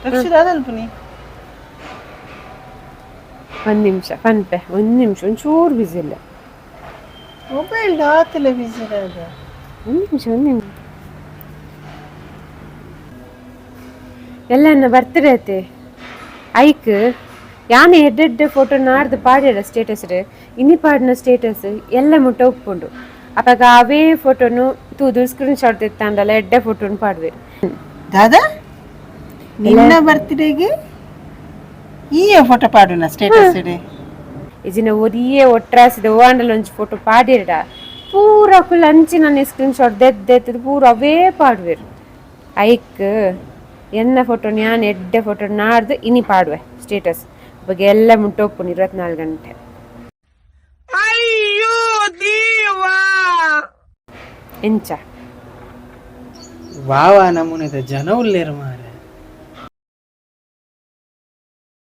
ರಕ್ಷಿ ದಾದ ಅನ್ಪುನಿ? ಒಂದ್ ನಿಮಿಷ ಪನ್ಪೆ, ಒಂದ್ ನಿಮಿಷ, ಒಂಚೂರು ಬಿಸಿ ಇಲ್ಲ. ಮೊಬೈಲ್ ಆತಲೆ ಬಿಸಿ ಇರೋದು. ಒಂದ್ ನಿಮಿಷ, ಒಂದ್ ನಿಮಿಷ. ಎಲ್ಲ ಬರ್ತ್ಡೇ ಐತೆ. ಐಕ್ ಯಾನೆ ಎಡ್ಡೆಡ್ಡೆ ಫೋಟೋ ನಾಡ್ದು ಪಾಡ್ಯಡ ಸ್ಟೇಟಸ್, ಇನಿ ಪಾಡಿನ ಸ್ಟೇಟಸ್ ಎಲ್ಲ ಮುಟ್ಟ ಉಪ್ಪುಂಡು. ಅಪಗ ಅವೇ ಫೋಟೋನು ತೂದು ಸ್ಕ್ರೀನ್ ಶಾಟ್ ತೆತ್ತಾಂಡಲ ಎಡ್ಡೆ ಫೋಟೋನು ಪಾಡ್ವೇರು. ದಾದಾ, ನಿನ್ನ ಬರ್ತ್ಡೇಗೆ ಈ ಫೋಟೋ ಪಾಡುನ ಸ್ಟೇಟಸ್ ಇಡೆ? ಇಜಿನ ಒರಿಯೇ ಒಟ್ರಾಸಿದ ಓಂಡಲ ಒಂಜಿ ಫೋಟೋ ಪಾಡಿರಡ ಪೂರ ಕುಲ್ ಅಂಚಿ ನನ್ನ ಸ್ಕ್ರೀನ್ ಶಾಟ್ ದೆತ್ತೆದ್ದು ಪೂರ ಅವೇ ಪಾಡ್ವೇರು. ಐಕ್ ಎನ್ನ ಫೋಟೋ ಯಾನ್ ಎಡ್ಡೆ ಫೋಟೋ ನಾಡ್ದು ಇನಿ ಪಾಡುವೆ ಸ್ಟೇಟಸ್ ಬಗ್ಗೆ, ಎಲ್ಲ ಮುಟ್ಟೋಪುನು 24 ಗಂಟೆ. ಎಂಚ? ವಾವಾ, ನಮೂನೆದ ಜನ ಉಲ್ಲೇರು ಮಾರೆ.